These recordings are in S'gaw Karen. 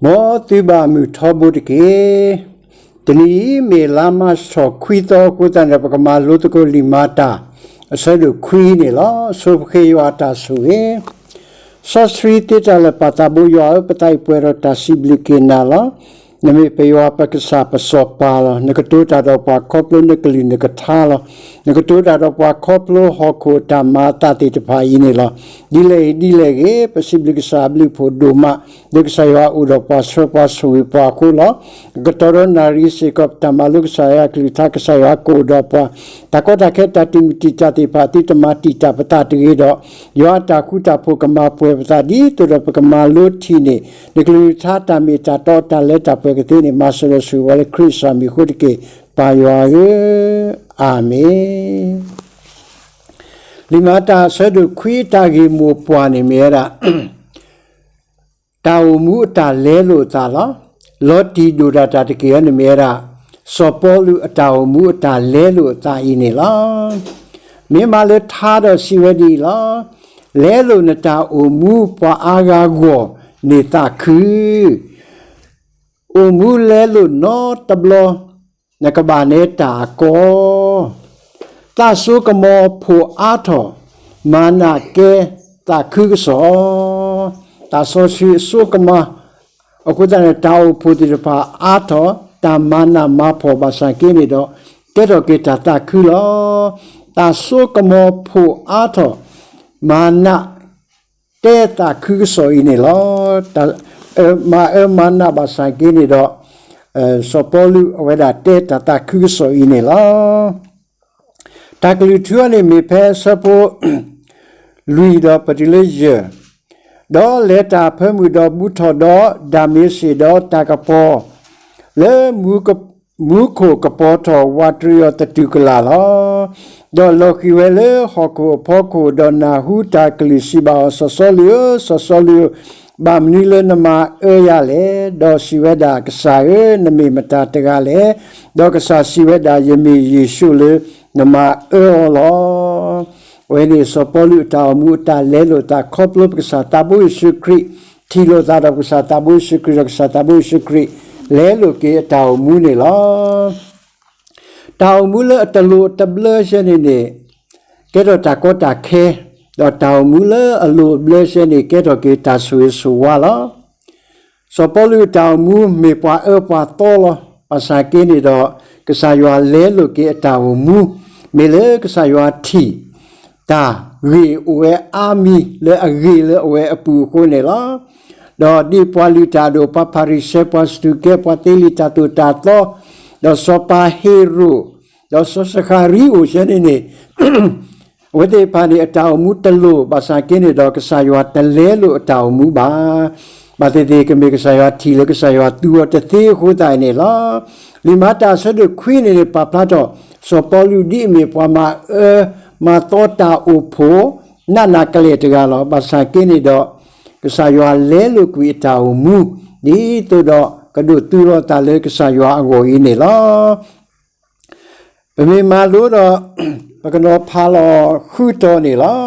မ်သုဘၣ်မုာ်ထီဘိတက့ၢ်. တနံၤအံၤမ့ၢ်လါမၢ်ၡး ခွံသီအဃိသတးန့ၣ် ပကမၤလိသကိးလံာ်မၤတၢ် အဆၢဒိၣ်ခွံန့ၣ်လီၤ. ဆိပဃ့ယွၤအတၢ်ဆိၣ်ဂ့ၤ စီဆှံသ့တၢ်လၢာ် ပၢ်သးဘိယွၤဧၢ, ပသးအံၤပှဲၤဒီးတၢ်စံးဘျုးက့ၤနၤလီၤ. နမ့ၢ်ပယွၤပကစၢ်ပစီၤပၤလီၤ. နကတိၤတၢ်ဒီးပှၤခီဖျိနကလုၢ်နကထါလီၤ. နကတိၤတၢ်ဒီးပှၤခီဖျိဟီၣ်ခိၣ်အတၢ်မၤအသးသ့ၣ်တဖၣ်အံၤန့ၣ်လီၤ. ဒ်လဲၣ်ဂ့ၤဒ်လဲၣ်ဂ့ၤ ပစံးဘျုးကစၢ်အဘျုးအဖှိၣ်ဒိၣ်မး, လၢကစၢ်ယွၤအိၣ်ဒီးပှၤဆှၢပှၤဆိၣ်ဂ့ၤပှၤအဃိလီၤ. ကတီၢ်ဒီးနၣ်ရံၣ်စ့ၢ်ကီး ပတၢ်မၤလိကစၢ်ယွၤအကလုၢ်ကထါ ကစၢ်ယွၤကအိၣ်ဒီးပှၤ, တၢ်ကီတၢ်ခဲတၢ်တံာ်မုၢ်တံာ်တာ်သ့ၣ်တဖၣ် သုတမၤတံာ်တာ်ပသးတဂ့ၤဒီး ယွၤအတၢ်ဃူတၢ်ဖိးကမၤပှဲၤပသး ဒ်သိးဒီးပကမၤလိထံၣ်န့ၢ် နကလုၢ်ကထါတၢ်မ့ၢ်တၢ်တီအတၢ်လၢတၢ်ပှဲၤကသ့န့ၣ် မၤစၢၤဒီးဆိၣ်ဂ့ၤပှၤလၢခရံာ်အမံၤအဃိတက့ၢ် ပၢ်ယွၤဧၢ, အၤမ့ၣ်. လံာ်မၤတၢ်အဆၢဒိၣ်ခွံအတၢ်ဂ့ၢ်မိၢ်ပှၢ်န့ၣ်မ့ၢ်ဝဲဒၣ် တၢ်အိၣ်မူအတၢ်လဲလိာ်အသးလီၤ. လီၤတံၢ်ဒိၣ်ဒၣ်တၢ်တက့ၢ်အံၤန့ၣ်မ့ၢ်ဝဲဒၣ် စီၤပီလူးအတၢ်အိၣ်မူအတၢ်လဲလိာ်အသးအံၤန့ၣ်လီၤ. မ့ၢ်မးလၢထါဒီးစံးဝဲဒ်အံၤလီၤ. လဲလိာ်နတၢ်အိၣ်မူပှၤအါဂၤဂီၢ်န့ၢ်သးခု အိၣ်မူလဲလိာ်နီတဘျီ နကဘၣ်နဲတၢ်အကီ သးစိကမီၤဖိးအါထီၣ် မၤနးကဲသးခုကစီၣ်, သးစီဆှံအစိကမီၤ အဃိသတးန့ၣ် တၢ်အိၣ်ဖှိၣ်သ့ၣ်တဖၣ်အါထီၣ် တၢ်မၤနးမၤဖှီၣ်ဘၣ်ဆၣ်က့န့ၣ်ဒီး ကဲထီၣ်က့ၤတၢ်သးခုလီၤ. သးစိကမီၤဖိးအါထီၣ် မၤနး တဲသးခုကစီၣ်အံၤန့ၣ်လီၤ. မၤအၢမၤနးဘၣ်ဆၣ်က့န့ၣ်ဒီး စီၤပီလူးအဝဲဒၣ်တဲတၢ်သးခုကစီၣ်အံၤန့ၣ်လီၤ. တၢ်ကလုၢ်ထူအံၤန့ၣ်မ့ၢ်ဖဲအဆၢဖိ လွံၢ်ဒီးပတုၤလၢယဲၢ်, ဒီးလဲၤတၢ်ဖၢမုၢ်ဒီးဘူးထီၣ်ဒီးဒၤမ့းစ့းဒီးတၢ်ကပီၤ လၢ မူခိၣ်ကပီၤထီၣ်ဝးတရံးအီၤသတူၢ်ကလာ်လီၤ. ဒီးလီၤဃံၤဝဲလၢဟီၣ်ခိၣ်အဖီခိၣ်, ဒီးနၢ်ဟူတၢ်ကလုၢ်စံးဘၣ်အီၤ, စီၤစီလူးဧၢ, စီၤစီလူးဧၢ, ဘၣ်မနုၤလၢနမၤအၢယၤလဲၣ်. ဒီးစံးဝဲဒၣ်, ကစၢ်ဧၢ, နမ့ၢ်မတၤတဂၤလဲၣ်. ဒီးကစၢ်စံးဝဲဒၣ်, ယမ့ၢ်ယ့ၣ်ၡူးလၢနမၤအၢအီၤလီၤ. အဝဲန့ၣ်စီၤပီလူးအတၢ်အိၣ်မူအတၢ်လဲလိာ်အသး ခီဖျိပကစၢ်သးဘိယ့ၣ်ၡူးခရံာ်, ထံၣ်လိာ်သးဒီးပကစၢ်သးဘိယ့ၣ်ၡူးခရံာ်, ဒီးကစၢ်သးဘိယ့ၣ်ၡူးခရံာ် လဲလိာ်က့ၤအတၢ်အိၣ်မူန့ၣ်လီၤ. တၢ်အိၣ်မူလၢအတလိၣ်အတဘျၢဆဲန့ၣ်န့ၣ် ကဲထီၣ်တၢ်ကီတၢ်ခဲ, ဒီးတၢ်အိၣ်မူလၢအလိၣ်အဘျၢဆဲန့ၣ် ကဲထီၣ်က့ၤတၢ်ဆိၣ်ဂ့ၤဆိၣ်ဝါလီၤ. စီၤပီလူးအတၢ်အိၣ်မူမ့ၢ်ပှၤအၢပှၤသီလီၤ. ဘၣ်ဆၣ်က့န့ၣ်ဒီး ကစၢ်ယွၤလဲလိာ်က့ၤအတၢ်အိၣ်မူ မ့ၢ်လၢကစၢ်ယွၤထံၣ် တၢ်ဂ့ၢ်အိၣ်ဝဲအါမံၤလၢအဂ့ၤလၢအဝဲအပူၤအဃိန့ၣ်လီၤ. ဒီးဒ်ပှၤလုၢ်တၢ်အဒိၣ် ပှၤဖၤရံၤၡဲ ပှၤစတူၤကဲ ပှၤသ့လံာ်တၢ်သိၣ်တၢ်သီ, ဒီးစီၤပၤဟ့ၤရိာ်, ဒီးစီၤစဃၤရံအိၣ်ဆဲန့ၣ်န့ၣ် အဝဲသ့ၣ်တဖၣ်န့ၣ် အတၢ်အိၣ်မူတလိၣ် ဘၣ်ဆၣ်က့န့ၣ်ဒီး ကစၢ်ယွၤတလဲလိာ်အတၢ်အိၣ်မူဘၣ်. ဘၣ်သ့ၣ်သ့ၣ် ကမ့ၢ်ကစၢ်ယွၤထံၣ်လၢကစၢ်ယွၤသူအီၤတသ့အဃိသတးန့ၣ်လီၤ. လံာ်မၤတၢ်အဆၢဒိၣ်ခွံန့ၣ်န့ၣ် ပာ်ဖျါထီၣ် စီၤပီလူးဒ်အမ့ၢ်ပှၤမၤအၢမၤသီတၢ်အိၣ်ဖှိၣ် နးနးကလဲာ်တဂၤလီၤ. ဘၣ်ဆၣ်က့န့ၣ်ဒီး ကစၢ်ယွၤလဲလိာ်ကွံာ်အတၢ်အိၣ်မူ ဒ်သိးဒီးကဒိးသူလီၤသးလၢကစၢ်ယွၤအဂီၢ်အံၤန့ၣ်လီၤ. ပမ့ၢ်မၤလိဒီး ပကနီၤဖးလီၤဃုတီၤန့ၣ်လီၤ.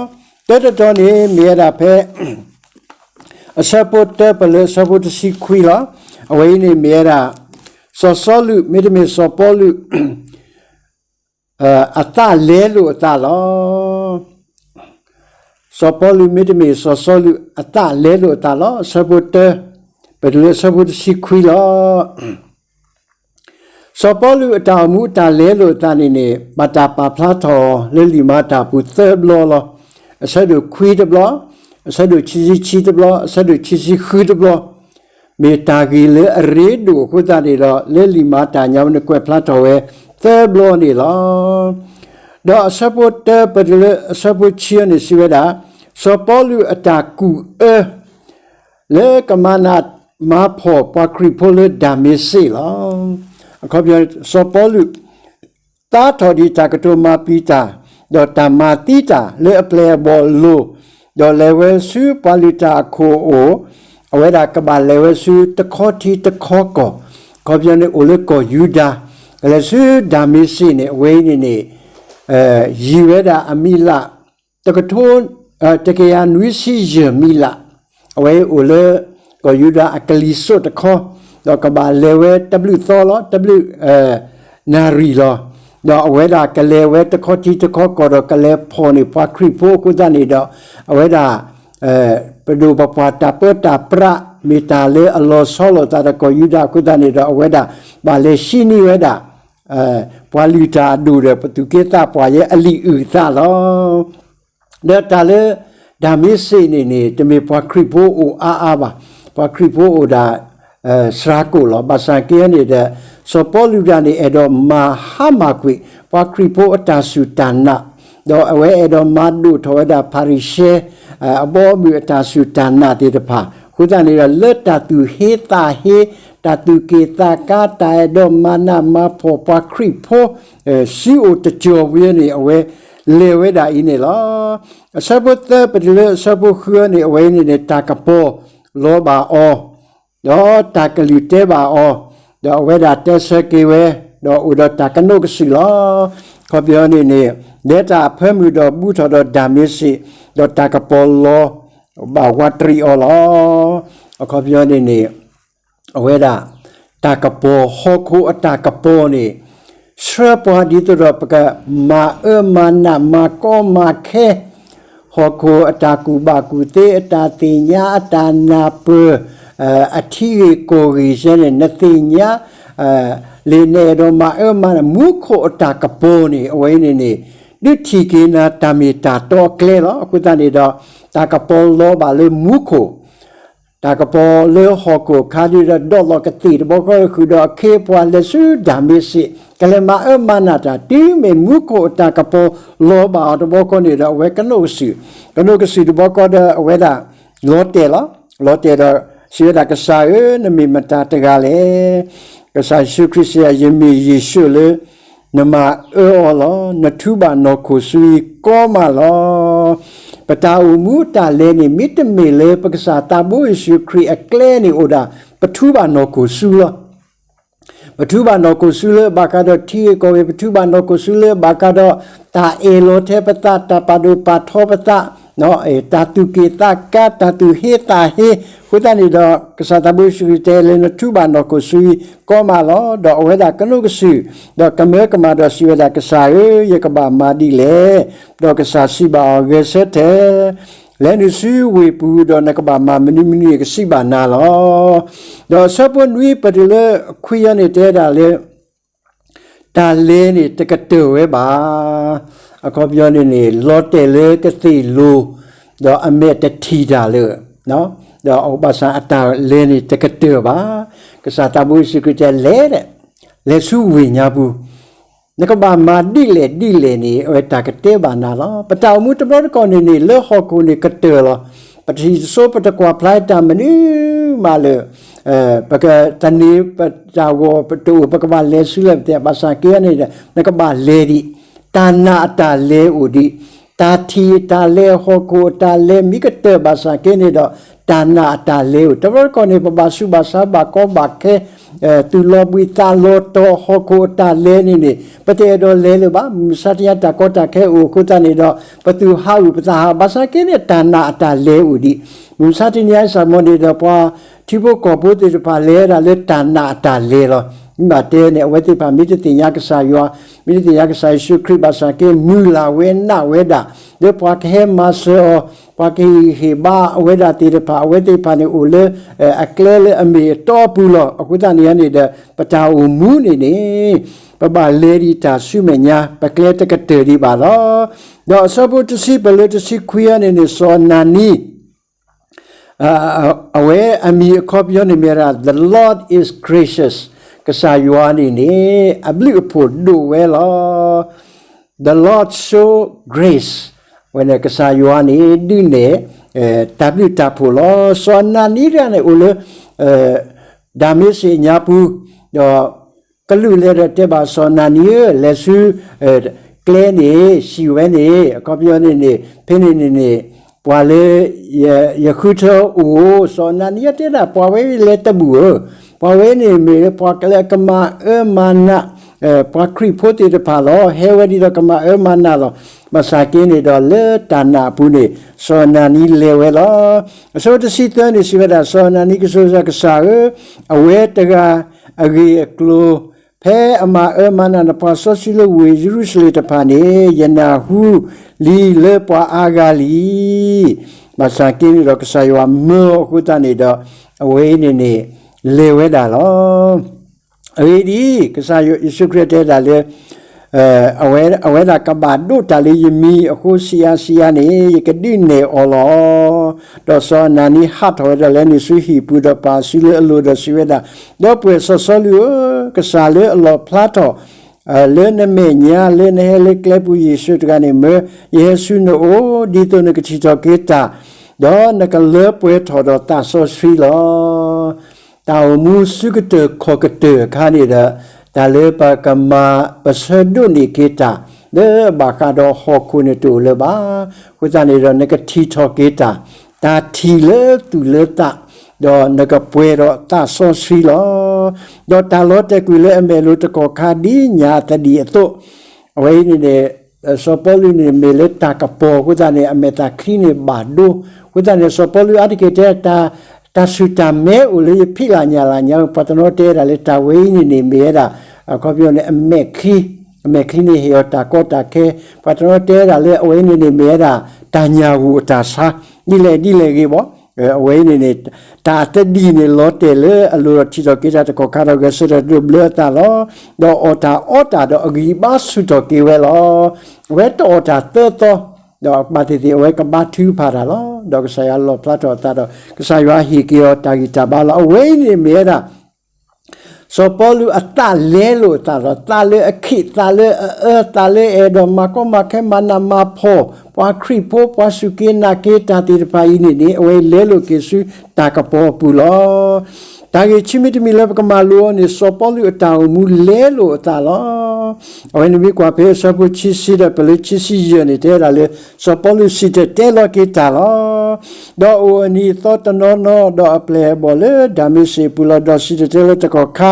တၢတတီၤန့ၣ် မ့ၢ်ဝဲဒၣ်ဖဲ အဆၢဖိတၢပလၢအဆၢဖိတဆံခွံလီၤ. အဝဲအံၤန့ၣ်မ့ၢ်ဝဲဒၣ် စီၤစီလူး မ့တမ့ၢ်စီၤပီလူး အသးလဲလိာ်အသးလီၤ. စီၤပီလူး မ့တမ့ၢ်စီၤစီလူး အသးလဲလိာ်အသးလီၤ. အဆၢဖိတၢ ပတုၤလၢအဆၢဖိတဆံခွံလီၤ. စီၤပီလူးအတၢ်အိၣ်မူအတၢ်လဲလိာ်အသးန့ၣ်န့ၣ် ဘၣ်တၢ်ပာ်ဖျါထီၣ်လၢလံာ်မၤတၢ်အပူၤသၢဘျီလီၤ. အဆၢဒိၣ်ခွံတဘျီ, အဆၢဒိၣ်ခံဆံခံတဘျီ, အဆၢဒိၣ်ခံဆံဃုတဘျီ, မ့ၢ်တၢ်ဂ့ၢ်လၢအရ့ဒိၣ်အဃိသတးန့ၣ်ဒီး လၢလံာ်မၤတၢ်ညါန့ၣ် ကွဲးဖျါထီၣ်ဝဲသၢဘျီန့ၣ်လီၤ. ဒီးအဆၢဖိတၢပတုၤလၢအဆၢဖိခံန့ၣ်စံးဝဲဒၣ်, စီၤပီလူးအတၢ်ကူၣ်အၢ လၢကမၤနးမၤဖှီၣ်ပှၤခရံာ်ဖိလၢဒၤမ့းစ့းလီၤ. အခီပညီ စီၤပီလူး သါထီၣ်ဒံးတၢ်ကတိၤမၤပျံၤတၢ်, ဒီးတၢ်မၤသံတၢ်လၢအပျဲၢ်အဘီၣ်အလိၤ, ဒီးလဲၤဝဲဆူပှၤလုၢ်တၢ်အခိၣ်အအိၣ်, အဝဲဒၣ်ကဘၣ်လဲၤဝဲဆူတခီထံတခီကီၢ်, အခီပညီန့ၣ် အိၣ်လၢကီၢ်ယူဒၤ, ကလဲၤဆူဒၤမ့းစ့းန့ၣ် အဝဲအံၤန့ၣ်န့ၣ် ယံၤဝဲဒၣ်အမံၤလၢ် တကထိ တကယၤနွံဆံယဲၢ်မံၤလၢ်, အဝဲအိၣ်လၢ ကီၢ်ယူဒၤအကလံၤစိးတခီ, ဒီးကဘၣ်လဲၤဝဲတဘျုးသီလီၤ, တဘျုး နၣ်ရံၣ်လီၤ. ဒီးအဝဲဒၣ်ကလဲၤဝဲတခီထံတခီကီၢ်ဒီးကလဲၤဖီၣ်န့ၢ်ပှၤခရံာ်ဖိအဃိသတးန့ၣ်ဒီး အဝဲဒၣ် ပဒိၣ်ပပှၢ်တၢ်ပၢတၢ်ပြး မ့ၢ်တၢ်လၢအလီၤဆီလိာ်သးဒီးကီၢ်ယူဒၤအဃိသတးန့ၣ်ဒီး အဝဲဒၣ်ဘၣ်လဲၤဟံးန့ၢ်ဝဲဒၣ် ပှၤလုၢ်တၢ်အဒိၣ်ဒီး ပသူၣ်က့သးပှၢ်ယဲအလံာ်အုၣ်အသးလီၤ. ဒီးတၢ်လၢ ဒၤမ့းစ့းန့ၣ်န့ၣ် တမ့ၢ်ပှၤခရံာ်ဖိအိၣ်အါအါဘၣ်, ပှၤခရံာ်ဖိအိၣ်ဒၣ် စှၤကိၣ်လီၤ. ဘၣ်ဆၣ်က့န့ၣ်ဒီး စီၤပီလူးတဂၤန့ၣ် အဲၣ်ဒိးမၤဟါမၢ်ကွံာ် ပှၤခရံာ်ဖိအတၢ်စူၢ်တၢ်နာ်, ဒီးအဝဲအဲၣ်ဒိးမၤဒိၣ်ထီၣ်ဝဲဒၣ်ဖၤရံၤၡဲ အဘီအမုၢ်အတၢ်စူၢ်တၢ်နာ်သ့ၣ်တဖၣ်, အဃိသတးန့ၣ်ဒီး လၢတၢ်သူၣ်ဟ့သးဟ့, တၢ်သူၣ်က့ၣ်သးကါ, တၢ်အဲၣ်ဒိးမၤနးမၤဖှီၣ်ပှၤခရံာ်ဖိ စုအိၣ်တကၠီၤဝံၤန့ၣ် အဝဲလဲၤဝဲဒၣ်အံၤန့ၣ်လီၤ. အဆၢဖိသၢ ပတုၤလၢအဆၢဖိဃုန့ၣ် အဝဲအံၤန့ၣ်န့ၣ် တၢ်ကပီၤလီၤဘၣ်အီၤ, ဒီးတၢ်ကလုၢ်တဲဘၣ်အီၤ, ဒီးအဝဲဒၣ်တဲဆၢက့ၤဝဲ, ဒီးအိၣ်ဒီးတၢ်ကနိးကစုာ်လီၤ. အခီပညီန့ၣ်န့ၣ် လဲၤတၢ်အဖၢမုၢ်ဒီးဘူးထီၣ်ဒီးဒၤမ့းစ့း, ဒီးတၢ်ကပီၤလီၤဘၣ်ဝးတရံးအီၤလီၤ. အခီပညီန့ၣ်န့ၣ် အဝဲဒၣ် တၢ်ကပီၤ ဟီၣ်ခိၣ်အတၢ်ကပီၤန့ၣ် ဆှၢပှၤဒ်သိးဒီးပကမၤအၢမၤနးမၤကီမၤခဲ ဟီၣ်ခိၣ်အတၢ်ကူၣ်ဘၣ်ကူၣ်သ့ အတၢ်သ့ၣ်ညါ အတၢ်နၢ်ပၢၢ် အထံဂ့ၢ်ကီၢ်ဂ့ၢ်စဲန့ၣ် နသ့ၣ်ညါ လၢနအဲၣ်ဒိးမၤအၢမၤနး မူခိၣ်အတၢ်ကပီၤန့ၣ် အဝဲန့ၣ်န့ၣ် ဒုးထံၣ်က့ၤနၤတၢ်မ့ၢ်တၢ်တီအကျဲလီၤ. အဃိသတးန့ၣ်ဒီး တၢ်ကပီၤလီၤဘၣ်လၢမူခိၣ် တၢ်ကပီၤလၢဟီၣ်ခိၣ်ခါဒုဒီး ဒီးလီၤကသ့ၣ်တဘျီဃီဃုာ်ဒီးအခ့အပှၤလဲၤဆူဒၤမ့းစ့း ကလဲၤမၤအၢမၤနးတၢ် တုၤမ့ၢ်မူခိၣ်အတၢ်ကပီၤလီၤဘၣ်အီၤတဘျီဃီန့ၣ်ဒီး အဝဲကနိးကစုာ်, ကနိးကစုာ်တဘျီဃီဒီး အဝဲဒၣ်လီၤတဲာ်လီၤ. လီၤတဲာ်ဒီး စံးဝဲဒၣ်ကစၢ်ဧၢ, နမ့ၢ်မတၤတဂၤလဲၣ်. ကစၢ်ယ့ၣ်ၡူးခရံာ်စံး, ယမ့ၢ်ယ့ၣ်ၡူးလၢ နမၤအၢအီၤလီၤ. နထူဘၣ်နီၢ်ခိၣ်ဆူအံၤကီမးလီၤ. ပတၢ်အိၣ်မူတၢ်လဲၤန့ၣ် မ့တမ့ၢ်လၢပကစၢ်သးဘိယ့ၣ်ၡူးခရံာ်အကျဲန့ၣ်အိၣ်ဒၣ် ပထူဘၣ်နီၢ်ခိၣ်ဆူလီၤ. ပထူဘၣ်နီၢ်ခိၣ်ဆူလၢဘၣ်ဃးဒီးထံဂ့ၢ်ကီၢ်ဂ့ၢ်, ပထူဘၣ်နီၢ်ခိၣ်ဆူလၢဘၣ်ဃးဒီး တၢ်အၢၣ်လီၤထဲပသး, တၢ်ပာ်ဒိၣ်ပာ်ထီပသး, တၢ်သူၣ်က့ၣ်သးကါ, တၢ်သူၣ်ဟ့သးဟ့, အဃိသတးန့ၣ်ဒီး ကစၢ်သးဘိယ့ၣ်ၡူးခရံာ်တဲလၢ နထူဘၣ်နီၢ်ခိၣ်ဆူအံၤကီမးလီၤ. ဒီးအဝဲဒၣ်ကနိးကစုာ်, ဒီးကမၢကမၣ်ဒီးစံးဝဲဒၣ်ကစၢ်ဧၢ, ယကဘၣ်မၤဒ်လဲၣ်. ဒီးကစၢ်စံးဘၣ်အီၤ, ဂဲၤဆၢထၢၣ် လဲၤနုာ်ဆူဝ့ၢ်ပူၤဒီးနကဘၣ်မၤမနုၤမနုၤန့ၣ် ကစံးဘၣ်နၤလီၤ. ဒီးအဆၢဖိနွံ ပတုၤလၢခွံအံၤန့ၣ်တဲဒၣ်လၢ တၢ်လဲၤန့ၣ်တကတၢၢ်ဝဲဘၣ်. အခီပညီန့ၣ်န့ၣ် လီၤတဲာ်လၢကသ့ၣ်လိၤ, ဒီးအမဲာ်တထံၣ်တၢ်လၢာ်, ဒီးဘၣ်ဆၣ်အတၢ်လဲၤန့ၣ်တကတၢၢ်ဘၣ်. ကစၢ်သးဘိယ့ၣ်ၡူးခရံာ်တဲလဲၤ, လဲၤဆူဝ့ၢ်ညါပူၤ နကဘၣ်မၤဒ်လဲၣ်ဒ်လဲၣ်န့ၣ် အဝဲတၢ်ကတဲဘၣ်နၤလီၤ. ပတၢ်အိၣ်မူတဘျီတခီၣ်န့ၣ်န့ၣ် လၢဟီၣ်ခိၣ်န့ၣ်ကတၢၢ်လီၤ. ပတထံၣ်တစိ ပတကွၢ်ဖျါတၢ်မနုၤမးလၢာ်, ပကသန့ၤပတၢ်ဂီၤတအိၣ် ပကဘၣ်လဲၤဆူလဲၣ်ပတဲ ဘၣ်ဆၣ်က့န့ၣ်ဒီး နကဘၣ်လဲၤဒံး တၢ်နာ်အတၢ်လဲၤအိၣ်ဒံး, တၢ်ထံၣ်အတၢ်လဲၤ ဟီၣ်ခိၣ်အတၢ်လဲၤမ့ၢ်ကတၢၢ်ဘၣ်ဆၣ်က့န့ၣ်ဒီး တၢ်နာ်အတၢ်လဲၤအိၣ် တဘျီတခီၣ်န့ၣ် ပဘၣ်ဆူးဘၣ်ဆါဘၣ်ကီဘၣ်ခဲ သူၣ်လီၤဘှံးသးလီၤတီၤ ဟီၣ်ခိၣ်အတၢ်လဲၤန့ၣ်န့ၣ် ပတအဲၣ်ဒိးလဲၤလၢၤဘၣ်. မုၢ်မဆါတနံၤညါတၢ်ကီတၢ်ခဲအိၣ်အဃိသတးန့ၣ်ဒီး ပသူၣ်ဟးဂီၤပသးဟးဂီၤ ဘၣ်ဆၣ်က့န့ၣ် တၢ်နာ်အတၢ်လဲၤအိၣ်ဒံး. မုၢ်မဆါတနံၤညါစ့ၢ်ကီးန့ၣ်ဒီး ပှၤထံဖိကီၢ်ဖိသ့ၣ်တဖၣ်လဲၤဝဲဒၣ်လၢတၢ်နာ်အတၢ်လဲၤလီၤ. မ့ၢ်ဘၣ်တဲန့ၣ် အဝဲသ့ၣ်တဖၣ်မ့ၢ်တသ့ၣ်ညါကစၢ်ယွၤ, မ့ၢ်တသ့ၣ်ညါကစၢ်ယ့ၣ်ၡူးခရံာ်ဘၣ်ဆၣ်က့ မုၢ်လၢ်ဝဲနာ်ဝဲဒၣ် လၢပှၤကဟဲမၤစၢၤအီၤ, ပှၤကဟ့ၣ်ဂံၢ်ဟ့ၣ်ဘါအဝဲဒၣ်သ့ၣ်တဖၣ် အဝဲသ့ၣ်တဖၣ်န့ၣ်အိၣ်လၢ အကျဲလၢအမ့ၢ်အတီအပူၤလီၤ. အဃိသတးန့ၣ်န့ၣ်ဒီး ပတၢ်အိၣ်မူန့ၣ်န့ၣ် ပဘၣ်လဲၤဒံးတၢ်ဆူမဲာ်ညါ ပကျဲတကတၢၢ်ဒံးဘၣ်လီၤ. ဒီးအဆၢဖိတဆံ ပတုၤလၢတဆံခွံအံၤန့ၣ်န့ၣ် စီၤအနၤနံ အဝဲအမံၤအခီပညီန့ၣ်မ့ၢ်ဝဲဒၣ် The Lord is gracious, ကစၢ်ယွၤန့ၣ်န့ၣ် အဘျုးအဖှိၣ်ဒိၣ်ဝဲလီၤ. The Lord show grace, ဝဲန့ၣ်ကစၢ်ယွၤန့ၣ် ဒုးနဲၣ် တၢ်ဘျုးတၢ်ဖှိၣ်လီၤ. စီၤအနၤနံတဂၤန့ၣ်အိၣ်လၢ ဒၤမ့းစ့းအညါပူၤ, ဒီးကလူးလဲၤဒီးတဲဘၣ်စီၤအနၤနံဧၢ, လဲၤဆူ ကျဲန့ၣ် စံးဝဲန့ၣ် အခီပညီန့ၣ်န့ၣ် ဖဲန့ၣ်န့ၣ်န့ၣ် ပှၤလၢ ယဃုထၢအိၣ်, စီၤအနၤနံတဲဒၣ် ပှၤဝဲလဲၤတဘူၣ်ဧၢ, ပှၤဝဲန့ၣ်မ့ၢ်ပှၤလၢအကမၤအၢမၤနး ပှၤခရံာ်ဖိသ့ၣ်တဖၣ်လီၤ. ဟဲဝဲဒ်သိးကမၤအၢမၤနးလီၤ. ဘၣ်ဆၣ်က့န့ၣ်ဒီးလၢတၢ်နာ်အပူၤန့ၣ် စီၤအနၤနံလဲၤဝဲလီၤ. အဆၢဖိတဆံသၢန့ၣ် စံးဝဲဒၣ်, စီၤအနၤနံကတိၤစၢၤ, ကစၢ်ဧၢ, အဝဲတဂၤအဂ့ၢ်အကျိၤ ဖဲအမၤအၢမၤနးနပှၤစီဆှံလၢဝ့ၢ်ယရူၤၡလ့ၣ်တဖၣ်န့ၣ် ယနၢ်ဟူလံလၢပှၤအါဂၤလံ. ဘၣ်ဆၣ်က့န့ၣ်ဒီးကစၢ်ယွၤမၢအီၤအဃိသတးန့ၣ်ဒီး အဝဲအံၤန့ၣ်န့ၣ် လဲၤဝဲဒၣ်လီၤ. အဂ့ၢ်ဒ်အံၤ, ကစၢ်ယ့ၣ်ၡူးခရံာ်တဲဒၣ်လၢ အဝဲဒၣ်ကဘၣ်ဒိးတၢ်လၢယမံၤအဃိ ဆံးအါဆံးအါန့ၣ် ယကဒုးနဲၣ်အီၤလီၤ. ဒီးစီၤအနၤနံဟးထီၣ်ဝဲဒၣ်လၢန့ၣ်ဆူဟံၣ်ပူၤဒီးပာ်အစုလၢအလိၤဒီးစံးဝဲဒၣ်, ဒီပုၢ်ဝဲၢ်စီၤစီလူးဧၢ, ကစၢ်လၢအလီၣ်ဖျါထီၣ် လၢနမဲာ်ညါလၢနဟဲလၢကျဲပူၤယံၤအစိၤတဂၤန့ၣ်မၢ, ယဟဲဆူနအိၣ် ဒ်သိးနကထံၣ်ထီၣ်က့ၤတၢ်, ဒီးနကလၢပှဲၤထီၣ်ဒီးသးစီဆှံလီၤ. တၢ်အိၣ်မူဆူကတၢၢ်ခီၣ်ကတၢၢ်အခါန့ၣ်ဒီး တၢ်လၢပကမၤပဆၢဒိးန့ၢ်က့ၤတၢ် လၢအဘၣ်ဃးဒီးဟီၣ်ခိၣ်န့ၣ်တအိၣ်လၢၤဘၣ်. အဃိသတးန့ၣ်ဒီးနကထံၣ်ထီၣ်က့ၤတၢ်, တၢ်ထံၣ်လၢသူၣ်လၢသး, ဒီးနကပှဲၤဒီးသးစီဆှံလီၤ. ဒီးတၢ်လီၤတဲာ်ကွံာ်လၢအမဲာ်လိၤတကီၢ်ခါဒ်ညၣ်အသဒံၣ်အသိး, အဝဲအံၤန့ၣ်န့ၣ် စီၤပီလူးန့ၣ်မ့ၢ်လၢတၢ်ကပီၤအဃိသတးန့ၣ် အမဲာ်သၣ်ချံန့ၣ်ဘၣ်ဒိ, အဃိသတးန့ၣ် စီၤပီလူးအါတက့ၢ်တဲ တၢ်ဆူၣ်တၢ်မဲအိၣ်လၢယဖံးလၢ်ညၣ်လၢ်ညါ, ပှၤတနီၤတဲဒၣ်လၢတၢ်ဝဲအံၤန့ၣ်န့ၣ် မ့ၢ်ဝဲဒၣ် အခီပညီန့ၣ် အမဲာ်ချံ, အမဲာ်ချံန့ၣ်ဟ့ၣ်အီၤတၢ်ကီတၢ်ခဲ, ပှၤတနီၤတဲဒၣ်လၢအဝဲအံၤန့ၣ်န့ၣ် မ့ၢ်ဝဲဒၣ် တၢ်ညၣ်ဂိၢ်အတၢ်ဆါ, ဒ်လဲၣ်ဒ်လဲၣ်ဂ့ၤဘၣ်, အဝဲအံၤန့ၣ်န့ၣ် တၢ်အသဒံၣ်န့ၣ်လီၤတဲာ်လၢအလိၤဒီးထံၣ်ထီၣ်က့ၤတၢ်တကီၢ်ခါဒီးဂဲၤဆၢထၢၣ်ဒိးဘျၢအသးလီၤ. ဒီးအီၣ်တၢ်အီတၢ်ဒီးအဂံၢ်အဘါဆူၣ်ထီၣ်က့ၤဝဲလီၤ. အဝဲတအီၣ်တၢ်သၢသီ, ဒီးဘၣ်သ့ၣ်သ့ၣ်အဝဲကဘါထုကဖၣ်တၢ်လီၤ. ဒီးကစၢ်ယွၤလီၣ်ဖျါထီၣ်အသးဒီး ကစၢ်ယွၤဟ့ၣ်က့ၤအီၤတၢ်ဂံၢ်တၢ်ဘါလီၤ. အဝဲအံၤန့ၣ်မ့ၢ်ဝဲဒၣ် စီၤပီလူးအသးလဲလိာ်အသးလီၤ. သးလၢအခံး, သးလၢအအၢ, သးလၢအအဲၣ်ဒိးမၤကီမၤခဲမၤနးမၤဖှီၣ် ပှၤခရံာ်ဖိ ပှၤစူၢ်က့ၤနာ်က့ၤတၢ်သ့ၣ်တဖၣ်အံၤန့ၣ်န့ၣ် အဝဲလဲလိာ်က့ၤဆူတၢ်ကပီၤအပူၤလီၤ. တၢ်ဂ့ၢ်ခံမံၤတမံၤလၢပကမၤလိအီၤန့ၣ် စီၤပီလူးအတၢ်အိၣ်မူလဲလိာ်အသးလီၤ. အဝဲန့ၣ်မ့ၢ်ကွၢ်ဖဲအဆၢဖိခံဆံဒီးပလၢခံဆံယဲၢ်န့ၣ် တဲဒၣ်လၢ စီၤပီလူးစံၣ်တဲၤတဲလီၤက့ၤတၢ်လီၤ. ဒီးအိၣ်အနံၤအသီတနီၤနီၤ ဒီးအပျဲၢ်အဘီၣ်လၢဒၤမ့းစ့းအပူၤလီၤ. ဒီးစံၣ်တဲၤတဲလီၤတကီၢ်ခါ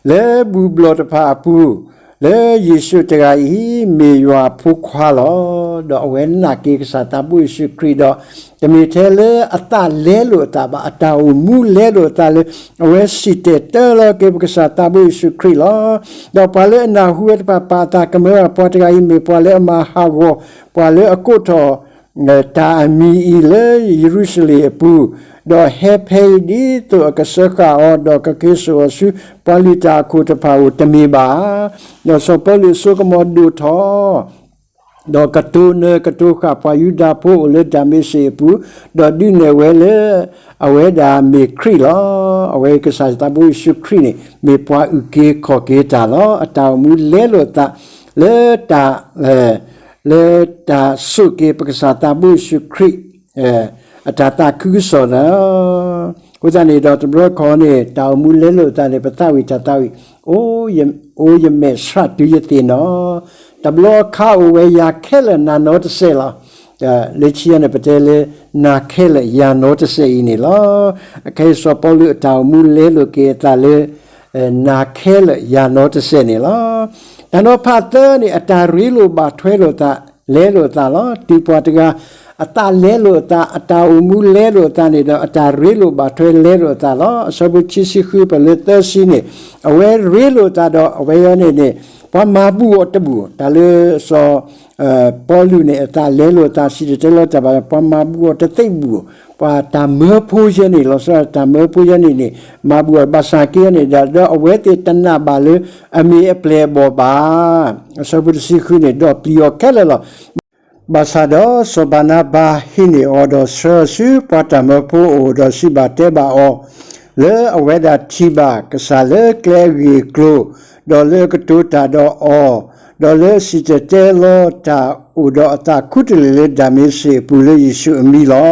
လၢဘူၣ်ဘျီၣ်တဖၣ်အပူၤ လၢယ့ၣ်ၡူးတဂၤအံၤ မ့ၢ်ယွၤအဖိခွါလီၤ. ဒီးအဝဲနာ်က့ၤကစၢ်သးဘိယ့ၣ်ၡူးခရံာ်ဒီး တမ့ၢ်ထဲလၢအသးလဲလိာ်အသးဘၣ်, အတၢ်အိၣ်မူလဲလိာ်အသးလၢ အဝဲစံၣ်တဲၤတဲလီၤက့ၤပကစၢ်သးဘိယ့ၣ်ၡူးခရံာ်လီၤ. ဒီးပှၤလၢအနၢ်ဟူဝဲတဖၣ်ပာ်အသးကမၢဝဲ ပှၤတဂၤအံၤမ့ၢ်ပှၤလၢအမၤဟးဂီၤ ပှၤလၢအကိးထီၣ် တၢ်အမံၤအံၤလၢယရူၤၡလ့ၣ်အပူၤ, ဒီးဟဲဖဲအံၤဒ်သိးအကစၢဃာ်အီၤ ဒီးကက့ၤစိာ်အီၤဆူ ပှၤလုၢ်တၢ်အခိၣ်တဖၣ်အအိၣ်တမ့ၢ်ဘၣ်. ဒီးစီၤပီလူးအစိကမီၤဒိၣ်ထီၣ်, ဒီးကတိၤနၢၤကတိၤဃာ်ပှၤယူဒၤဖိအိၣ်လၢဒၤမ့းစ့းအပူၤ, ဒီးဒုးနဲၣ်ဝဲလၢ အဝဲဒၣ်မ့ၢ်ခရံာ်လီၤ. အဝဲကစၢ်သးဘိယ့ၣ်ၡူးခရံာ်န့ၣ် မ့ၢ်ပှၤအုၣ်က့ၤခီၣ်က့ၤတၢ်လီၤ. အတၢ်အိၣ်မူလဲလိာ်အသး လၢတၢ် လၢတၢ်ဆိၣ်က့ၤပကစၢ်သးဘိယ့ၣ်ၡူးခရံာ် အတၢ်သးခုကစီၣ်လီၤ. အဃိသတးန့ၣ်ဒီးတဘျီခီန့ၣ် တၢ်အိၣ်မူလဲလိာ်အသးန့ၣ် ပသးဝံၣ်တၢ်သးဝံၣ် အိယမဲာ်ဆှးတုၤယသ့ၣ်နီၣ်, တဘျီအခါအိၣ်ဝဲယၤခဲလၢာ်နၤနီတစဲးလီၤ. လၢခံန့ၣ် ပတဲလၢ နၤခဲလၢာ်ယၤနီတစဲးအံၤန့ၣ်လီၤ. အခဲအံၤစီၤပီလူးအတၢ်အိၣ်မူလဲလိာ်က့ၤအသးလၢ နၤခဲလၢာ်ယၤနီတစဲးန့ၣ်လီၤ. တၢ်နီၤဖးသၢန့ၣ် အတၢ်ရ့လိာ်ဘၣ်ထွဲလိာ်သး လဲလိာ်သးလီၤ. တုၤပှၤတဂၤ အသးလဲလိာ်အသး အတၢ်အိၣ်မူလဲလိာ်အသးန့ၣ်ဒီး အတၢ်ရ့လိာ်ဘၣ်ထွဲလဲလိာ်အသးလီၤ. အဆၢဖိခံဆံဃု ပလၢသၢဆံန့ၣ် အဝဲရ့လိာ်အသးဒီးအဝဲအံၤန့ၣ်န့ၣ် ပှၤမၤဘူၣ်အီၤတဘူၣ် တၢ်လၢစီၤ ပီလူးန့ၣ် အသးလဲလိာ်အသး စံၣ်တဲၤတဲလီၤတၢ်ဘၣ် ပှၤမၤဘူၣ်အီၤတသ့ဘူၣ်, ပှၤတၢ်မၢဖိယဲန့ၣ်လီၤ. တၢ်မၢဖိယဲန့ၣ်န့ၣ် မၤဘူၣ်အီၤဘၣ်ဆၣ်က့န့ၣ်ဒီး ဒီးအဝဲသ့ၣ်တနာ်ဘၣ်လၢအမ့ၢ်အပျဲၢ်အဘီၣ်ဘၣ်. အဆၢဖိတဆံဃုန့ၣ် ဒီးပျံၤအီၤခဲလၢာ်လီၤ. ဘၣ်ဆၣ်ဒီးစီၤဘၤနါဘၤဟံးန့ၢ်အီၤဒီးဆှၢအီၤဆူပှၤတၢ်မၢဖိအအိၣ် ဒီးစံးဘၣ်တဲဘၣ်အီၤ လၢအဝဲဒၣ်ထံၣ်ဘၣ်ကစၢ်လၢကျဲအဂ့ၢ်အကျိၤ ဒီးလၢအကတိၤတၢ်ဒီးအီၤ, ဒီးလၢအစံၣ်တဲၤတဲလီၤတၢ်အိၣ်ဒီးအသးခူတလ့ၢ်လၢဒၤမ့းစ့းအပူၤလၢယ့ၣ်ၡူးအမံၤလီၤ.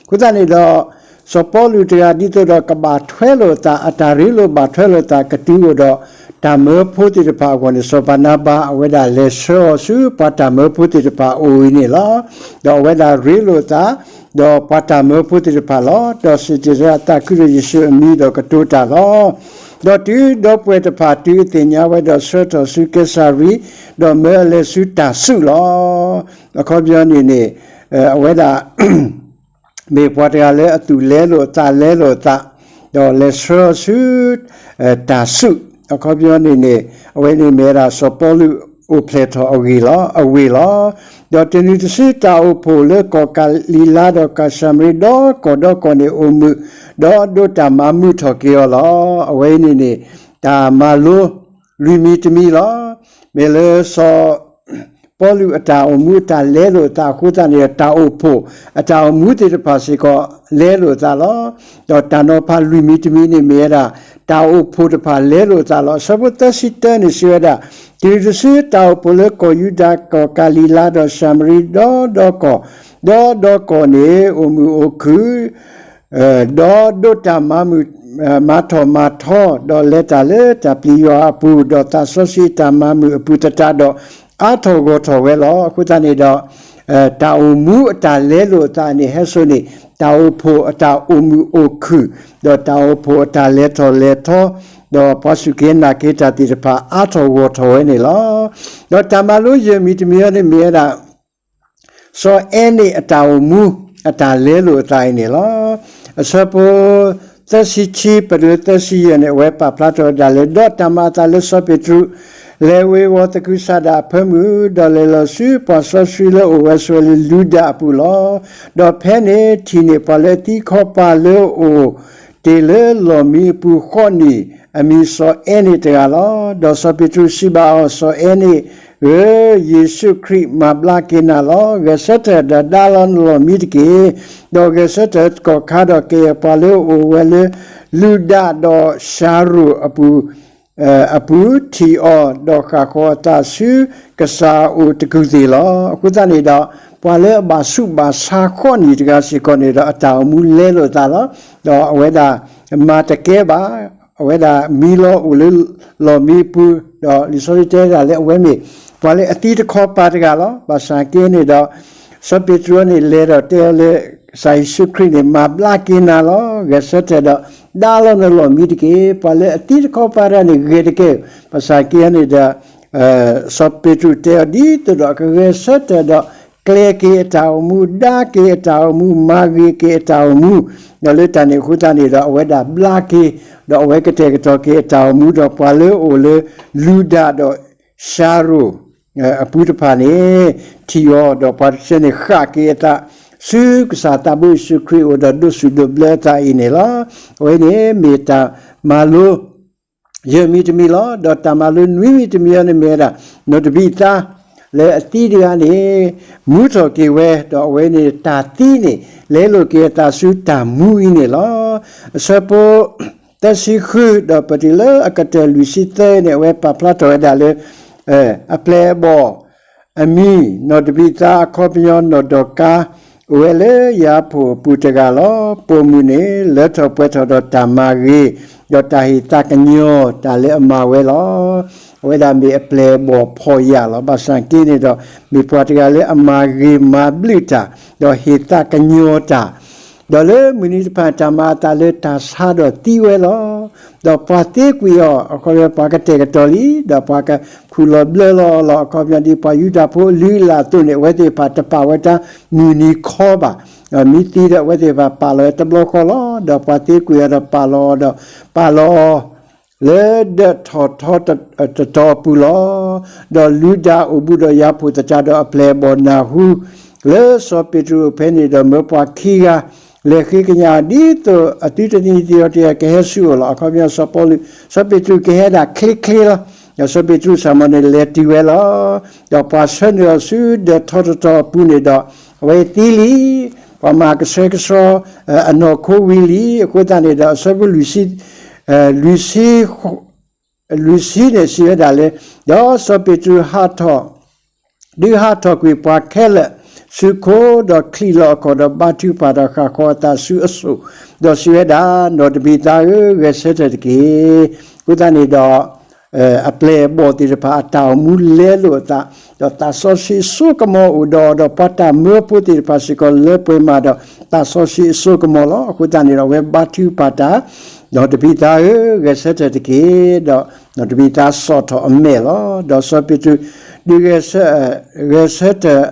အဃိသတးန့ၣ်ဒီး စီၤပီလူးတဂၤဒ်သိးဒီးကဘၣ်ထွဲလိာ်အသး အတၢ်ရ့လိာ်ဘၣ်ထွဲလိာ်အသးကတုၤအိၣ်ဒီးတၢ်မၢဖိသ့ၣ်တဖၣ်အဂီၢ်န့ၣ် စီၤဘၤနါဘၤအဝဲဒၣ်လဲၤဆှၢအီၤဆူပှၤတၢ်မၢဖိသ့ၣ်တဖၣ်အအိၣ်အံၤန့ၣ်လီၤ. ဒီးအဝဲဒၣ်ရ့လိာ်အသး ဒီးပှၤတၢ်မၢဖိသ့ၣ်တဖၣ်လီၤ. ဒီးစံၣ်တဲၤတဲလီၤအသးခူဒီးယ့ၣ်ၡူးအမံၤဒီးကတိၤတၢ်လီၤ. ဒီးတုၤဒီပုၢ်ဝဲၢ်တဖၣ်တုၤအသ့ၣ်ညါဝဲဒီးဆှၢထီၣ်ဆူကဲစၤရံ, ဒီးမၢအလဲၤဆူတၤစူးလီၤ. အခီပညီန့ၣ်န့ၣ် အဝဲဒၣ် မ့ၢ်ပှၤတဂၤလၢအသူၣ်လဲလိာ်အသးလဲလိာ်အသး, ဒီးလဲၤဆှၢဆူ တၤစူး, အခီပညီန့ၣ်န့ၣ် အဝဲန့ၣ်မ့ၢ်ဝဲဒၣ်စီၤပီလူးအိၣ်ဖျဲၣ်ထီၣ်အဝ့ၢ်လီၤ, အဝ့ၢ်လီၤ. ဒီးတုၤနုၤတစုတၢ်အိၣ်ဖှိၣ်လၢကီၢ်ကၤလံၤလါဒီးကီၢ်ၡၤမရံဒီကီၢ်ဒီကီၢ်န့ၣ်အိၣ်မုာ်, ဒီးဒိးတၢ်မၤမုာ်ထီၣ်က့ၤအီၤလီၤ. အဝဲအံၤန့ၣ်န့ၣ် တၢ်မၤလိ လွံၢ်မံၤတမံၤလီၤ. မ့ၢ်လၢစီၤ ပီလူးအတၢ်အိၣ်မူအတၢ်လဲလိာ်အသးအဃိသတးန့ၣ်ဒီး တၢ်အိၣ်ဖှိၣ်အတၢ်အိၣ်မူသ့ၣ်တဖၣ်စ့ၢ်ကီးလဲလိာ်အသးလီၤ. ဒီးတၢ်နီၤဖးလွံၢ်မံၤတမံၤန့ၣ်မ့ၢ်ဝဲဒၣ် တၢ်အိၣ်ဖှိၣ်တဖၣ်လဲလိာ်အသးလီၤ. အဆၢဖိသၢဆံတၢန့ၣ်စံးဝဲဒၣ်, တုၤနုၤတစုတၢ်အိၣ်ဖှိၣ်လၢကီၢ်ယူဒၤ ကီၢ်ကၤလံၤလါဒီးၡၤမရံဒီဒီကီၢ်, ဒီဒီကီၢ်န့ၣ် အိၣ်မုာ်အိၣ်ခုၣ် ဒီးဒိးတၢ်မၤမုာ် မၤထီၣ်မၤထီ, ဒီးလဲၤတၢ်လၢတၢ်ပျံၤယွၤအပူၤ, ဒီးသးစီဆှံအတၢ်မၤမုာ်အပူၤသတးဒီး အါထီၣ်ဂီၢ်ထီၣ်ဝဲလီၤ. အဃိသတးန့ၣ်ဒီး တၢ်အိၣ်မူအတၢ်လဲလိာ်အသးန့ၣ် ဟဲစိာ်န့ၣ် တၢ်အိၣ်ဖှိၣ်အတၢ်အိၣ်မုာ်အိၣ်ခုၣ်, ဒီးတၢ်အိၣ်ဖှိၣ်အတၢ်လဲၤထီၣ်လဲၤထီ, ဒီးပှၤစူၢ်က့ၤနာ်က့ၤတၢ်သ့ၣ်တဖၣ်အါထီၣ်ဂီၢ်ထီၣ်ဝဲန့ၣ်လီၤ. ဒီးတၢ်မၤလိယဲၢ်မံၤတမံၤအံၤန့ၣ်မ့ၢ်ဝဲဒၣ် စီၤအဲန့ၣ်အတၢ်အိၣ်မူ အတၢ်လဲလိာ်အသးအံၤန့ၣ်လီၤ. အဆၢဖိ သၢဆံခံ ပတုၤလၢသၢဆံယဲၢ်န့ၣ် အဝဲပာ်ဖျါထီၣ်ဝဲဒၣ်လၢ ဒီးတၢ်မၤအသးလၢစီၤပ့းတရူး လဲၤဝ့ၤဝီၤသကုၤဆးဒးအဖၢမုၢ်, ဒီးလဲၤလီၤဆူပှၤစီဆှံလၢအအိၣ်ဝဲဆိးဝဲလၢလူဒၤအပူၤလီၤ. ဒီးဖဲန့ၣ်ထံၣ်န့ၢ်ပှၤလၢအသံတခီပၤလၢအအိၣ်တ့ၢ်လၢလီၢ်မံအပူၤဃိးနံၣ်, အမံၤစီၤအဲန့ၣ်တဂၤလီၤ. ဒီးစီၤပ့းတရူးစံးဘၣ်အီၤ, စီၤအဲန့ၣ်ဧၢ, ယ့ၣ်ၡူးခရံာ်မၤဘျါက့ၤနၤလီၤ. ဂဲၤဆၢထၢၣ်ဒီးဒါလီၤနလီၢ်မံတက့ၢ်. ဒီးဂဲၤဆၢထၢၣ်သကိးခါဒီး ကယဲၢ်ပှၤလၢအအိၣ်ဝဲလၢလူဒၤဒီးၡၤရိၣ်အပူၤ အပူၤထံၣ်အီၤ, ဒီးဃၣ်ဃီၤအသးဆူကစၢ်အအိၣ်တကူၢ်သ့ၣ်လီၤ. အဃိသတးန့ၣ်ဒီး ပှၤလၢအဘၣ်ဆူးဘၣ်ဆါဃိးနံၣ်တဂၤစ့ၢ်ကီးန့ၣ်ဒီး အတၢ်အိၣ်မူလဲလိာ်အသးလီၤ. ဒီးအဝဲဒၣ်မၤတကဲဘၣ်, အဝဲဒၣ်မံလီၤအိၣ်လၢလီၢ်မံအပူၤ, ဒီးလံာ်စီဆှံတဲဒၣ်လၢအဝဲမ့ၢ် ပှၤလၢအသံတခီပၤတဂၤလီၤ. ဘၣ်ဆၣ်က့န့ၣ်ဒီး စီၤပ့းတရူးန့ၣ်လဲၤဒီးတဲအီၤလၢ ကစၢ်ယ့ၣ်ၡူးခရံာ်န့ၣ် မၤဘျါက့ၤနၤလီၤ. ဂဲၤဆၢထၢၣ်ဒီး ဒါလီၤနလီၢ်မံတက့ၢ်. ပှၤလၢအသံတခီပၤတဂၤန့ၣ် ဂဲၤတကဲ, ဘၣ်ဆၣ်က့န့ၣ်ဒီး စီၤပ့းတရူးတဲအီၤ ဒ်သိးဒီးကဂဲၤဆၢထၢၣ်ဒီး ကျဲၤက့ၤအတၢ်အိၣ်မူ, ဒါက့ၤအတၢ်အိၣ်မူ, မၤဂ့ၤက့ၤအတၢ်အိၣ်မူ, ဒီးလၢတၢ်န့ၣ်အဃိသတးန့ၣ်ဒီး အဝဲဒၣ်ဘျါက့ၤ, ဒီးအဝဲကတဲာ်ကတီၤက့ၤအတၢ်အိၣ်မူ, ဒီးပှၤလၢအအိၣ်လၢ လူဒၤဒီး �ရှၤရိၣ် အပူၤတဖၣ်န့ၣ် ထံၣ်အီၤ, ဒီးပှၤတဖၣ်န့ၣ် ဃၣ်က့ၤအသး ဆူကစၢ်သးဘိယ့ၣ်ၡူးခရံာ်အအိၣ်ဒီး ဒိးစူၣ်ဒိးဘျၢအသးအံၤန့ၣ်လီၤ. အဝဲန့ၣ်မ့ၢ်တၢ်မၤလိ ယဲၢ်မံၤတမံၤလီၤ. ဒီးတၢ်မၤလိနွံမံၤတမံၤအံၤန့ၣ်မ့ၢ်ဝဲဒၣ် နီၢ်တဘံၣ်သါ လၢအသံတဂၤန့ၣ် မူထီၣ်က့ၤဝဲ, ဒီးအဝဲန့ၣ်တၢ်သံန့ၣ် လဲလိာ်က့ၤအသးဆူတၢ်မူအံၤန့ၣ်လီၤ. အဆၢဖိ သၢဆံဃု ဒီးပတုၤလၢအကတၢၢ်လွံၢ်ဆံသၢန့ၣ် အဝဲပာ်ဖျါထီၣ်ဝဲဒၣ်လၢ အပျဲၢ်အဘီၣ် အမံၤ နီၢ်တဘံၣ်သါ အခီပညီ နီၢ်ဒီကါ အိၣ်ဝဲလၢယၤဖိၣ်အပူၤတဂၤလီၤ. ပိာ်မုၣ်န့ၣ် လၢထီၣ်ပှဲၤထီၣ်ဒီးတၢ်မၤဂ့ၤ ဒီးတၢ်ဟ့ၣ်သးကညီၤတၢ်လၢအမၤဝဲလီၤ. အဝဲဒၣ်မ့ၢ်အပျဲၢ်အဘီၣ်ဖှီၣ်ယာ်လီၤ. ဘၣ်ဆၣ်က့န့ၣ်ဒီး မ့ၢ်ပှၤတဂၤလၢအမၤဂ့ၤမၤဘျုးတၢ် ဒီးဟ့ၣ်သးကညီၤတၢ် ဒီးလၢမုၢ်နံၤတဖၣ်တၢ်မၤအသးလၢတၢ်ဆါဒီးသံဝဲလီၤ. ဒီးပှၤသ့ကွံာ်အီၤ အခီပညီ ပှၤကတဲာ်ကတီၤလံ, ဒီးပှၤကခူၣ်လီၤဘျၢလီၤအီၤလီၤ. အခီပညီဒ်ပှၤယူဒၤဖိအလုၢ်အလၢ်အသိးန့ၣ် အဝဲသ့ၣ်တဖၣ်တပာ်ဝဲတၢ်မုၢ်နံၤခီဘၣ်. မ့ၢ်သံဒီးအဝဲသ့ၣ်တဖၣ်ပာ်လီၤဝဲတဘျီဃီလီၤ. ဒီးပှၤသ့ကွံာ်အီၤဒီးပာ်လီၤအီၤဒီး ပာ်လီၤအီၤ လၢဒၢးထီၣ်ထီတတီၤအပူၤလီၤ. ဒီးလူဒၤအိၣ်ဘူးဒီးယၤဖိၣ်သတးဒီးအပျဲၢ်အဘီၣ်နၢ်ဟူ လၢစီၤပ့းတရူးအိၣ်ဖဲန့ၣ်ဒီး မၢပှၤခံဂၤ လဲၤဃ့ကညး ဒ်သိးအသုတနံၤသ့ၣ်အီၤတဂၤကဟဲဆူအအိၣ်လီၤ. အခီပညီ စီၤပီလူး စီၤပ့းတရူးကဟဲဒၣ်ချ့ချ့လီၤ. ဒီးစီၤပ့းတရူးစ့ၢ်ကီးန့ၣ် လဲၤတုၤဝဲလီၤ. ဒီးပှၤဆှၢနုာ်အီၤဆူဒၢးထီတတီၤအပူၤန့ၣ်ဒီး အဝဲသံလံ, ပှၤမၤကဆှဲကဆှီ အနီၢ်ခိဝံၤလံ. အဃိသတးန့ၣ်ဒီး အဆၢဖိ လွံၢ်ဆံ လွံၢ်ဆံန့ၣ်စံးဝဲဒၣ်လၢ ဒီးစီၤပ့းတရူးဟးထီၣ် ဒုးဟးထီၣ်ကွံာ်ပှၤခဲလၢာ်ဆူခိ ဒီးချံးလီၤအခီၣ်ဒီးဘါထုကဖၣ်ဒီးဃၣ်ဃီၤအသးဆူအစိၣ်, ဒီးစံးဝဲဒၣ်, နီၢ်တဘံၣ်သါဧၢ, ဂဲၤဆၢထၢၣ်တက့ၢ်. အဃိသတးန့ၣ်ဒီး အပျဲၢ်အဘီၣ်သ့ၣ်တဖၣ်အတၢ်အိၣ်မူလဲလိာ်အသး, ဒီးသးစီဆှံအစိကမီၤအိၣ်ဒီးအီၤ, ဒီးပှၤတၢ်မၢဖိသ့ၣ်တဖၣ်စ့ၢ်ကီးလၢပှဲၤမးဒီးသးစီဆှံအစိကမီၤလီၤ. အဃိသတးန့ၣ်ဒီး အဝဲဘါထုကဖၣ်တၢ် ဒီးတဘံၣ်သါဧၢ, ဂဲၤဆၢထၢၣ်တက့ၢ်. ဒီးတဘံၣ်သါစိာ်ထီၣ်အမဲာ်လီၤ. ဒီးစီၤပ့းတရူးဒုးဂဲၤဆၢ, ဂဲၤဆၢထၢၣ်,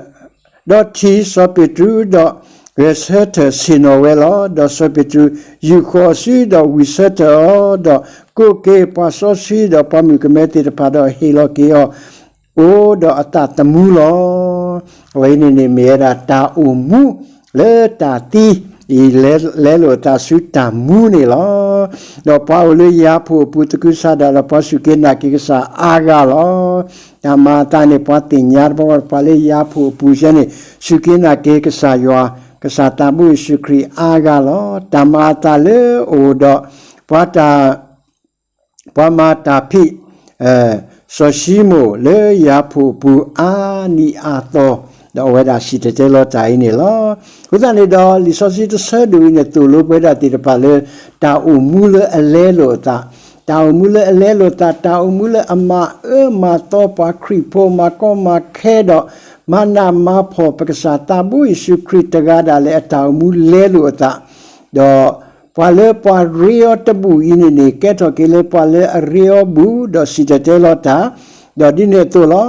ဒီးထံၣ်စီၤပ့းတရူးဒီးဂဲၤဆၢထၢၣ်ဆ့ၣ်နီၤဝဲလီၤ. ဒီးစီၤပ့းတရူးယူာ်ဃီၤအစုဒီးဝံၢ်ဆၢထၢၣ်အီၤ, ဒီးကိးက့ၤပှၤစီဆှံဒီးပှၤမုၣ်ကမဲသ့ၣ်တဖၣ် ဒီးဟ့ၣ်လီၤက့ၤအီၤ အိၣ်ဒီးအသးသမူလီၤ. အဝဲအံၤန့ၣ်န့ၣ် မ့ၢ်ဝဲဒၣ်တၢ်အိၣ်မူလၢတၢ်သံအံၤ လဲလိာ်အသးဆူတၢ်မူန့ၣ်လီၤ. ဒီးပှၤအိၣ်လၢယၤဖိအပူၤသကုၤဆးဒးဒီး ပှၤစူၢ်က့ၤနာ်က့ၤကစၢ်အါဂၤလီၤ. တၢ်မၤအသးန့ၣ် ပှၤသ့ၣ်ညါတဘျီ ပှၤလၢယၤဖိအပူၤစဲန့ၣ် စူၢ်က့ၤနာ်က့ၤကစၢ်ယွၤ, ကစၢ်သးဘိယ့ၣ်ၡူးခရံာ်အါဂၤလီၤ. တၢ်မၤအသးလၢအအိၣ်ဒီး ပှၤတၢ် ပှၤမၤတၢ်ဖံး စီၤၡံမိၣ်လၢယၤဖိအပူၤအါနံၤအါသီ, ဒီးအဝဲဒၣ်စံၣ်တဲၤတဲလီၤတၢ်အံၤန့ၣ်လီၤ. အဃိသတးန့ၣ်ဒီး လံာ်စီဆှံတဆၢဒိၣ်အံၤန့ၣ် သိၣ်လိပဝဲဒၣ်သ့ၣ်တဖၣ်လၢ တၢ်အိၣ်မူလၢအလဲလိာ်အသး, တၢ်အိၣ်မူလၢအလဲလိာ်သး, တၢ်အိၣ်မူလၢအမၤအၢမၤသီပှၤခရံာ်ဖိ မၤကီမၤခဲဒီး မၤနးမၤဖှီၣ်ပကစၢ်သးဘိယ့ၣ်ၡူးခရံာ်တဂၤဒၣ်လဲာ်အတၢ်အိၣ်မူလဲလိာ်အသး, ဒီးပှၤလၢပှၤရ့အီၤတဘူၣ်အံၤန့ၣ်န့ၣ် ကဲထီၣ်က့ၤလၢပှၤလၢအရ့အီၤဘူၣ် ဒီးစံၣ်တဲၤတဲလီၤတၢ်, ဒီးဒ်န့ၣ်အသိးလီၤ.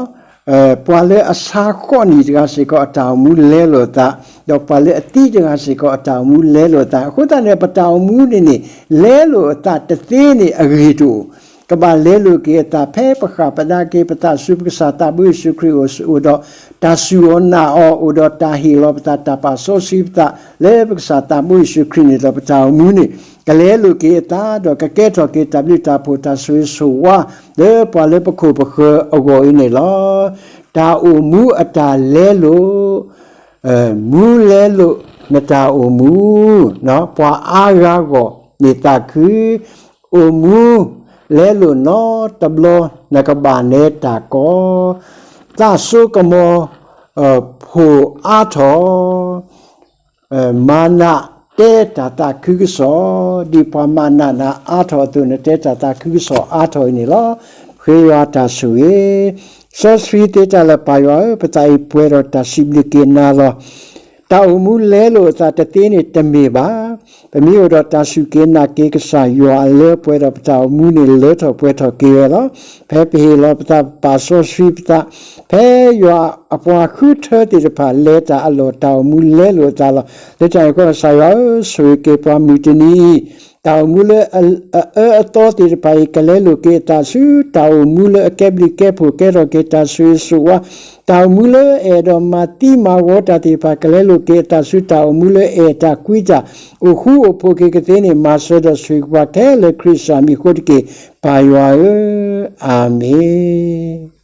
ပှၤလၢအဆါဃီနံၣ်တဂၤစ့ၢ်ကီးအတၢ်အိၣ်မူလဲလိာ်အသး, ဒီးပှၤလၢအသံတဂၤစ့ၢ်ကီးအတၢ်အိၣ်မူလဲလိာ်အသး, အဃိသတးန့ၣ် ပတၢ်အိၣ်မူန့ၣ်န့ၣ် လဲလိာ်အသးတသ့န့ၣ်အဂ့ၢ်တအိၣ်, ကဘၣ်လဲလိာ်က့ၤအသးဖဲပဃၣ်ပဒါက့ၤပသးဆူပကစၢ်သးဘိယ့ၣ်ၡူးခရံာ်အိၣ် အိၣ်ဒီးတၢ်စူၢ်အီၤနာ်အီၤ အိၣ်ဒီးတၢ်ဟ့ၣ်လီၤပသး တၢ်ပာ်စီဆှံပသး လၢပကစၢ်သးဘိယ့ၣ်ၡူးခရံာ်န့ၣ်ဒီး ပတၢ်အိၣ်မူန့ၣ် ကလဲလိာ်က့ၤအသး ဒီးကကဲထီၣ်က့ၤတၢ်ဘျုးတၢ်ဖှိၣ်တၢ်ဆိၣ်ဂ့ၤဆိၣ်ဝါ လၢပှၤလၢပခိၣ်ပဃၢၤအဂီၢ်အံၤန့ၣ်လီၤ. တၢ်အိၣ်မူအတၢ်လဲလိာ် မူလဲလိာ်နတၢ်အိၣ်မူ, ပှၤအါဂၤဂီၢ်န့ၢ်သးခု, အိၣ်မူလဲလိာ်နီတဘျီ နကဘၣ်နဲတၢ်ကီ, သးစိကမီၤ ဖိးအါထီၣ်, မၤနးတဲတၢ်သးခုကစီၣ်, ဒ်ပှၤမၤနးနၤအါထီၣ်အသိး နတဲတၢ်သးခုကစီၣ်အါထီၣ်အံၤန့ၣ်လီၤ. ဃ့ယွၤတၢ်ဆိၣ်ဂ့ၤ စီဆှံသ့တၢ်လၢပၢ်ယွၤဧၢ, ပသးအံၤပှဲၤဒီးတၢ်စံးဘျုးက့ၤနၤလီၤ. တၢ်အိၣ်မူလဲလိာ်အသးတသ့န့ၣ်တမ့ၢ်ဘၣ်. ပမ့ၢ်အိၣ်ဒီးတၢ်စူၢ်က့ၤနာ်က့ၤကစၢ်ယွၤအလၢပှဲၤဒီး ပတၢ်အိၣ်မူန့ၣ်လၢထီၣ်ပှဲၤထီၣ်က့ၤဝဲလီၤ. ဖဲပဟ့ၣ်လီၤပသး ပာ်စီဆှံပသး, ဖဲယွၤအပှၤဃုထၢသ့ၣ်တဖၣ်လဲၤတၢ်အလီၢ် တၢ်အိၣ်မူလဲလိာ်အသးလီၤ. လၢတၢ်န့ၣ်အဃိ ကစၢ်ယွၤဧၢ, ဆိၣ်ဂ့ၤက့ၤပှၤမုၢ်တနံၤအံၤ, တၢ်အိၣ်မူလၢအအၢအသီသ့ၣ်တဖၣ်အံၤ ကလဲလိာ်က့ၤအသးဆူတၢ်အိၣ်မူလၢအကဲဘျုးကဲဖှိၣ် ကဲထီၣ်က့ၤတၢ်ဆိၣ်ဂ့ၤဆိၣ်ဝါ, တၢ်အိၣ်မူလၢအအဲၣ်ဒိးမၤသံမၤဂီၤတၢ်သ့ၣ်တဖၣ် ကလဲလိာ်က့ၤအသးဆူတၢ်အိၣ်မူလၢအအဲၣ်တၢ်ကွံတၢ် အိၣ်ဃူအိၣ်ဖိးက့ၤကသ့န့ၣ် မၤစၢၤဒီးဆိၣ်ဂ့ၤက့ၤပှၤခဲလၢာ် ခရံာ်စၢ်မံၤအဃိတက့ၢ်, ပၢ်ယွၤဧၢ, အၤမ့ၣ်.